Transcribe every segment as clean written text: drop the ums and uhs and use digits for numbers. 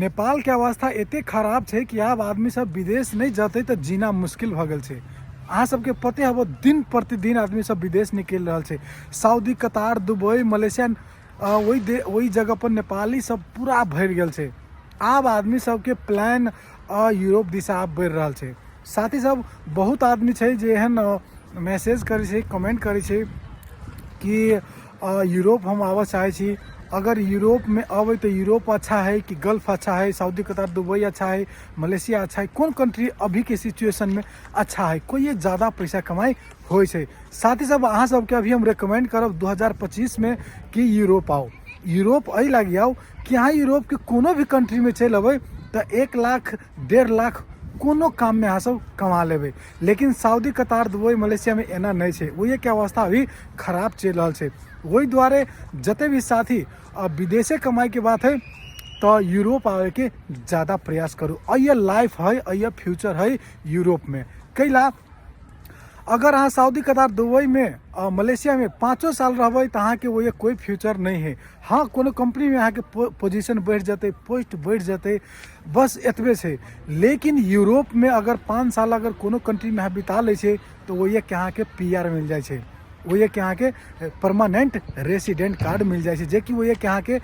नेपाल के अवस्था एते खराब छै कि आब आदमी सब विदेश नहि जतै तऽ जीना मुश्किल भऽ गेल छै। अहाँ सबके पते हबो दिन प्रतिदिन आदमी सब विदेश निकलि रहल छै। सऊदी, कतार, दुबई, मलेशिया, ओहि दे ओहि जगह पर नेपाली सब पूरा भरि गेल छै। आब आदमी सबके प्लान यूरोप दिशा आब बढ़ि रहल छै। साथी सब, बहुत आदमी छै जे एहन मैसेज करै छै, कमेंट करै छै कि यूरोप हम आबऽ चाहै छी, अगर यूरोपमे अबै तऽ यूरोप अच्छा है कि गल्फ अच्छा है, सऊदी, कतार, दुबई अच्छा है, मलेशिया अच्छा है, कोन कंट्री अभीके सिचुएशनमे अच्छा है, कोई ज्यादा पैसा कमाइ होइ छै। साथी सब, अहाँ सबके अभी हम रिकमेंड करब 2025मे कि यूरोप आउ। यूरोप एहि लागि आउ कि अहाँ यूरोपके कोनो भी कंट्रीमे चलि अबै तऽ 1 लाख 1.5 लाख कोनो काममे अहाँ सब कमा लेबै। लेकिन सऊदी, कतार, दुबई, मलेशियामे एना नहि छै। ओहिके अवस्था अभी खराब चलि रहल छै। ओहि दुआरे जते भी साथी विदेशे कमाइके बात है तऽ यूरोप आबैके ज़्यादा प्रयास करू। अइए लाइफ है, अइए फ्यूचर है यूरोपमे। कैला अगर अहाँ सऊदी, कतार, दुबईमे, मलेशियामे 5 साल रहबै तऽ अहाँके ओहिए कोइ फ्यूचर नहि है। हाँ, कोनो कंपनीमे अहाँके पोजिशन बढ़ि जेतै, पोस्ट बढ़ि जेतै, बस एतबे छै। लेकिन यूरोपमे अगर 5 साल अगर कोनो कंट्रीमे अहाँ बिता लै छै तऽ ओहिएके अहाँके पी आर मिल जाइ छै, ओहिएके अहाँके परमानेंट रेसिडेंट कार्ड मिल जाइ छै, जेकि ओहिएके अहाँके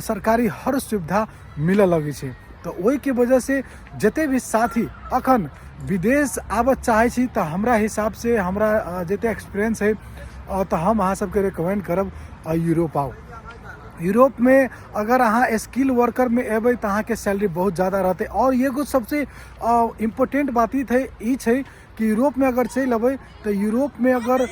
सरकारी हर सुविधा मिलऽ लगै छै। तऽ ओहिके वजहसँ जते भी साथी अखन विदेश आबऽ चाहै छी तऽ हमरा हिसाबसँ हमरा जते एक्सपीरियंस है तऽ हम अहाँ सबके रिकमेंड करब यूरोप आउ। यूरोपमे अगर अहाँ स्किल वर्करमे एबै तऽ अहाँके सैलरी बहुत ज़्यादा रहतै। आओर एगो सबसे इम्पोर्टेंट बात ई छै कि यूरोपमे अगर चलि अबै तऽ यूरोपमे अगर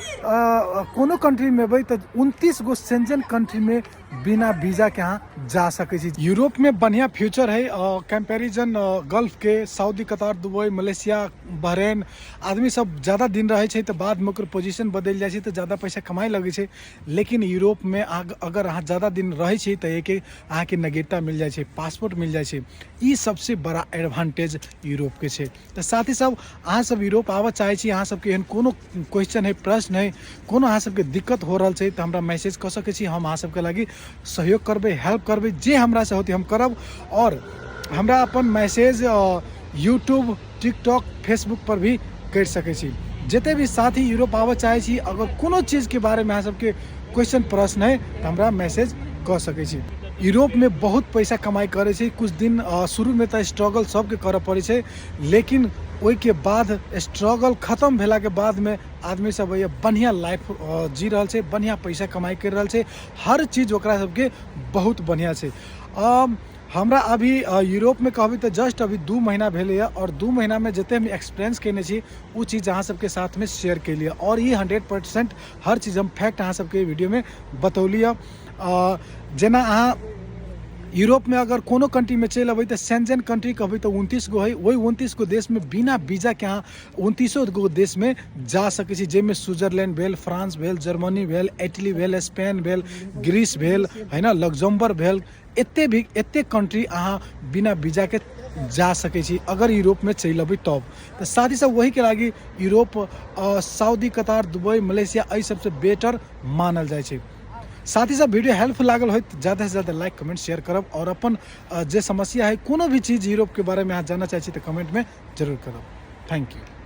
कोनो कंट्रीमे एबै तऽ 29 गो सेंजन कंट्रीमे बिना वीजाके अहाँ जा सकै छी। यूरोपमे बढ़िआँ फ्यूचर है कंपैरिजन गल्फके। सऊदी, कतार, दुबई, मलेशिया, बहरेन आदमी सब ज़्यादा दिन रहै छै तऽ बादमे ओकर पोजिशन बदलि जाइ छै तऽ ज़्यादा पैसा कमाइ लगै छै। लेकिन यूरोपमे अगर अहाँ ज़्यादा दिन रहै छी तऽ एके अहाँके नागरिकता मिल जाइ छै, पासपोर्ट मिल जाइ छै। ई सबसे बड़ा एडवांटेज यूरोपके छै। तऽ साथी सब, अहाँ सब यूरोप आबऽ चाहै छी, अहाँ सबके एहन कोनो क्वेश्चन है, प्रश्न है, कोनो अहाँ सबके दिक्कत हो रहल छै तऽ हमरा मैसेज कऽ सकै छी। हम अहाँ सबके लागि सहयोग करबै, हेल्प करबै, जे हमरासँ होतै हम करब। आओर हमरा अपन मैसेज यूट्यूब, टिकटॉक, फेसबुक पर भी करि सकै छी। जते भी साथी यूरोप आबऽ चाहै छी, अगर कोनो चीजके बारेमे अहाँ सबके क्वेश्चन प्रश्न है तऽ हमरा मैसेज कऽ सकै छी। यूरोपमे बहुत पैसा कमाइ करै छै। कुछ दिन शुरूमे तऽ स्ट्रगल सबके करऽ पड़ै छै, लेकिन ओहिके बाद स्ट्रगल खतम भेलाके बादमे आदमी सब बढ़िआँ लाइफ जी रहल छै, बढ़िआँ पैसा कमाइ करि रहल छै, हर चीज ओकरा सबके बहुत बढ़िआँ छै। हमरा अभी यूरोपमे कहबै तऽ जस्ट अभी 2 महीना भेलैए आओर 2 महीनामे जते हम एक्सपीरियंस केने छी ओ चीज अहाँ सबके साथमे शेयर केलियै। आओर ई 100% हर चीज हम फैक्ट अहाँ सबके वीडियोमे बतौलियै। जेना अहाँ यूरोपमे अगर कोनो कंट्रीमे चलि अबै तऽ सेंजन कंट्री कहबै तऽ 29 गो है। ओहि 29 गो देशमे बिना वीजाके अहाँ 29 गो देशमे जा सकै छी, जाहिमे स्विट्जरलैंड भेल, फ्रांस भेल, जर्मनी भेल, इटली भेल, स्पेन भेल, ग्रीस भेल, है ना, लग्जमबर्ग भेल, एते भी एते कंट्री अहाँ बिना वीजाके जा सकै छी अगर यूरोपमे चलि अबै तब। तऽ साथी सब, वहीके लागि यूरोप सऊदी, कतार, दुबई, मलेशिया एहि सबसँ बेटर मानल जाइ छै। साथी सब, वीडियो हेल्पफुल लागल होय तऽ ज़्यादा से ज़्यादा लाइक, कमेंट, शेयर करब और अपन जे समस्या है कोनो भी चीज़ यूरोप के बारे में अहाँ जानना चाहै छी तऽ कमेंट में जरूर करब। Thank you.